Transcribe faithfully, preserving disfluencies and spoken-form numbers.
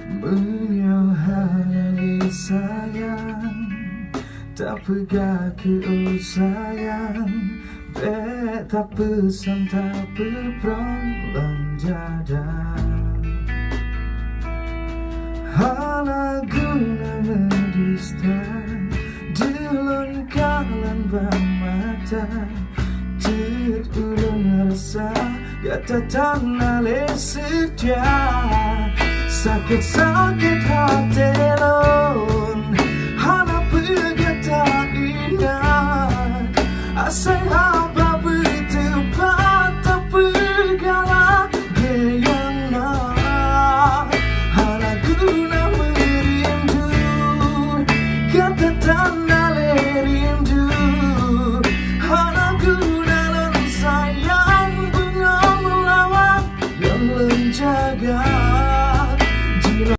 Meunyoe hana lé sayang, tapeugah kheueh, oh sayang, bék tapeusang tapeuprong lam jadah. Hana guna meudista, dulôn kalon bak mata. Cit ulôn rasa gata tan na lé seutia. Sakét-sakét até lôn.